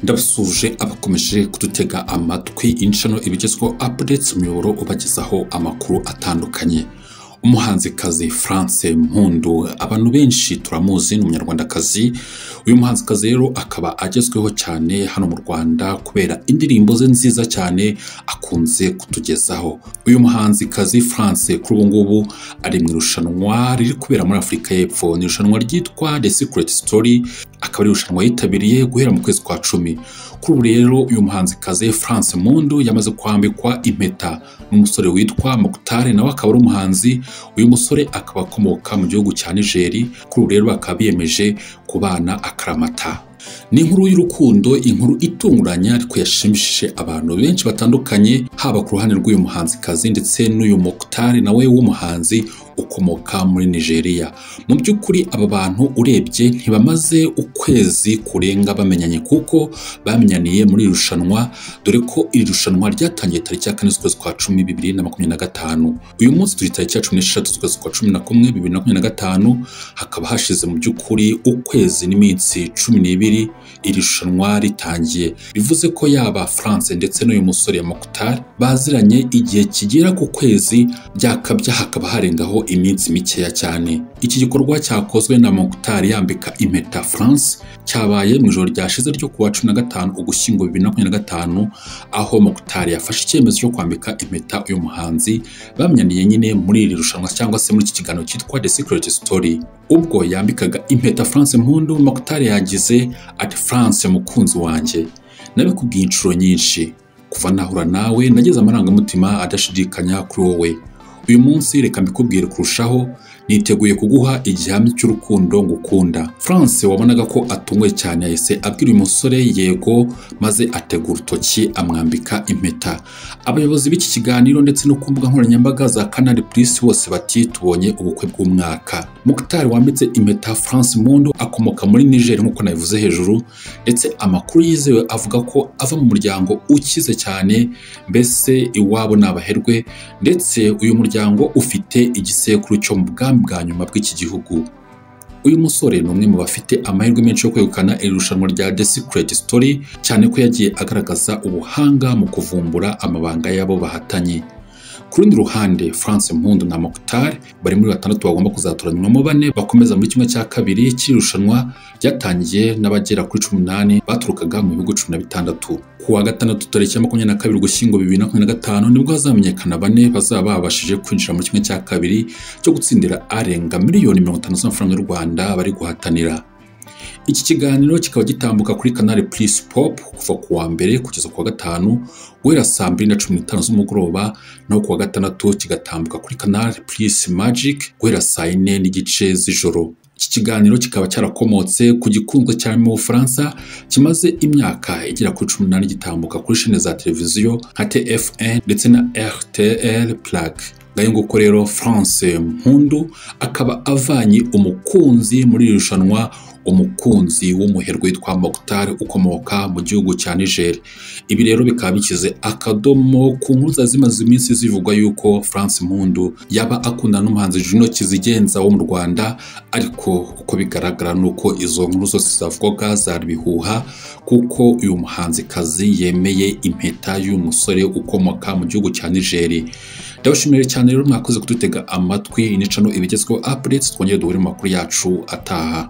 Ndabasuje abakomeje kudutega amatwi incano ibigezweho updates, umuyoboro ubagezaho amakuru atandukanye. Umuhanzikazi France Mpundu abantu benshi turamuzi, ni umunyarwandakazi. Uyu muhanzikazi rero akaba agezweho cyane hano mu Rwanda kubera indirimbo ze nziza cyane akunze kutugezaho. Uyu muhanzikazi France kuri ubu ngubu ari mu irushanwa riri kubera muri Afurika y'Epfo, ni irushanwa ryitwa The Secret Story, akaba ari irushanwa yitabiriye guhera mu kwezi kwa 10. Kuri ubu rero uyu muhanzikazi France Mpundu yamaze kwambikwa impeta n'umusore witwa Moctar, nawe akaba ari umuhanzi. Uyu musore akaba akomoka mu gihugu cya Niger. Kuri ubu rero bakaba biyemeje kubana akaramata. Ni inkuru y'urukundo, inkuru itunguranye ariko yashimishije abantu benshi batandukanye, haba ku ruhande rw'uyu muhanzikazi ndetse n'uyu Moctar nawe w'umuhanzi ukomoka muri Nigeria. Mu by'ukuri aba bantu urebye ntibamaze ukwezi kurenga bamenyanye, kuko bamenyaniye muri irushanwa, dore ko iri rushanwa ryatangiye tariki ya 4 z'ukwezi kwa 10 2025. Uyu munsi turi tariki ya 16 z'ukwezi kwa 11 2025, hakaba hashize mu by'ukuri ukwezi n'iminsi 12 iri rushanwa ritangiye. Bivuze ko yaba France ndetse n'uyu musore Moctar baziranye igihe kigera ku kwezi, byakabya hakaba harengaho iminsi mikeya cyane. Iki gikorwa cyakozwe na Moctar yambika impeta France cyabaye mu ijoro ryashize ryo kuwa 15 Ugushyingo 2025, aho Moctar yafashe icyemezo cyo kwambika impeta uyu muhanzi bamenyaniye nyine muri iri rushanwa cyangwa se muri iki kiganiro cyitwa The Secret Story. Ubwo yambikaga impeta France Mpundu, Moctar yagize ati: "France mukunzi wanjye, nabikubwiye inshuro nyinshi, kuva nahura nawe nagize amarangamutima adashidikanya kuri wowe. Uyu munsi reka mbikubwire kurushaho, niteguye kuguha igihamya cy'urukundo ngukunda." France wabonaga ko atunguwe cyane yahise abwira uyu musore yego, maze ategura urutoki amwambika impeta. Abayobozi b'iki kiganiro ndetse no ku mbuga nkoranyambaga za Canal Plus bose bati tubonye ubukwe bw'umwaka. Moctar wambitse impeta France Mpundu akomoka muri Niger nk'uko nabivuze hejuru, ndetse amakuru yizewe avuga ko ava mu muryango ukize cyane, mbese iwabo ni abaherwe, ndetse uyu muryango ufite igisekuru cyo mu bwami bwa nyuma bw'iki gihugu. Uyu musore ni umwe mu bafite amahirwe menshi yo kwegukana irushanwa rya The Secret Story, cyane ko yagiye agaragaza ubuhanga mu kuvumbura amabanga y'abo bahatanye. Ku rundi ruhande France Mpundu na Moctar bari muri batandatu bagomba kuzatoranywamo bane bakomeza muri kimwe cya kabiri cy'irushanwa ryatangiye n'abagera kuri 18 baturukaga mu bihugu 16. Ku wa gatandatu tariki ya 22 Ugushyingo 2025 nibwo hazamenyekana bane bazaba babashije kwinjira muri kimwe cya kabiri cyo gutsindira arenga miliyoni 50 z'amafaranga y'u Rwanda bari guhatanira. Iki kiganiro kikaba gitambuka kuri Canal Plus Pop kuva ku wa mbere kugeza ku wa gatanu guhera saa 2:15 z'umugoroba, naho ku wa gatandatu kigatambuka kuri Canal Plus Magic guhera saa 4:15 z'ijoro. Iki kiganiro kikaba cyarakomotse ku gikunzwe cyane mu Bufaransa, kimaze imyaka igera kuri 18 gitambuka kuri chaîne za televiziyo nka TF1 ndetse na RTL Plaque. Ngayo nguko rero France Mpundu akaba avanye umukunzi muri iri rushanwa, umukunzi w'umuherwe witwa Moctar ukomoka mu gihugu cya Niger. Ibi rero bikaba bikize akadomo ku nkuru zari zimaze iminsi zivugwa yuko France Mpundu yaba akundana n'umuhanzi Juno Kizigenza wo mu Rwanda, ariko uko bigaragara nuko izo nkuru zose zavugwaga zari bihuha, kuko uyu muhanzikazi yemeye impeta y'uyu musore ukomoka mu gihugu cya Niger. Ndabashimira cyane rero mwakoze kudutega amatwi, inicano ibigezweho updates, twongere duhure mu makuru yacu ataha.